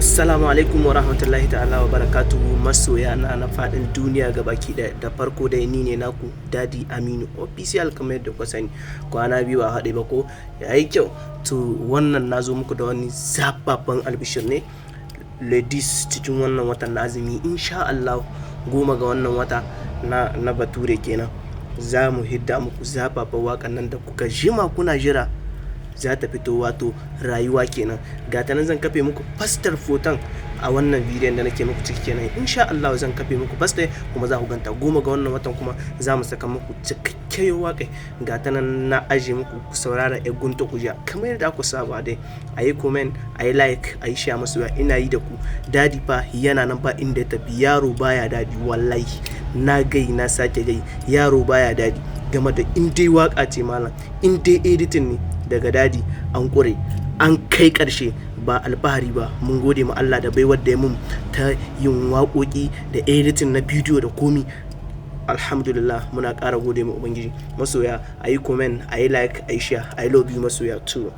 Assalamu alaikum wa rahmatullahi ta'ala wa barakatuhu, masoya na na faɗin duniya gabaki ɗaya. Da farko dai, ni ne naku Daddy Aminu Official. Kamar yadda kuka sani, kwana biyu a haɗe ba ko yayi kyau. To, wannan na zo muku da wani zababban albishir ne, ladies. Cikin wannan watan na azumi, insha Allah, 10 ga wannan wata na bature kenan, za mu hidda muku zababban waƙan nan da kuka jima kuna jira. Za ta fito, wato Rayuwa kenan. Ga ta nan, zan kafe muku fastar foton a wannan bidiyon da nake muku ciki kenan. Insha Allah zan kafe muku fastar kuma za ku ganta 10 ga wannan watan, kuma za mu saka muku cikakkiyar waƙa. Ga ta nan na aje muku, ku saurara ya gunta ku ja. Kamar yadda ku saba dai, a yi comment, a yi like, a yi share. Masoya, ina yi da ku. Daddy fa yana nan ba inda ya tafi. Yaro baya daddy, wallahi na gai, na sake gai, yaro baya daddy. Game da in dai waka ce malam, in dai editing ne, daga Daddy an kure, an kai ƙarshe. Ba alfahari ba, mun gode ma Allah da baiwar da ya mun ta yin waƙoƙi da editing na bidiyo da komi. Alhamdulillah, muna ƙara gode ma Ubangiji. Masoya, a yi comment, a yi like, a yi share. I love you, masoya too.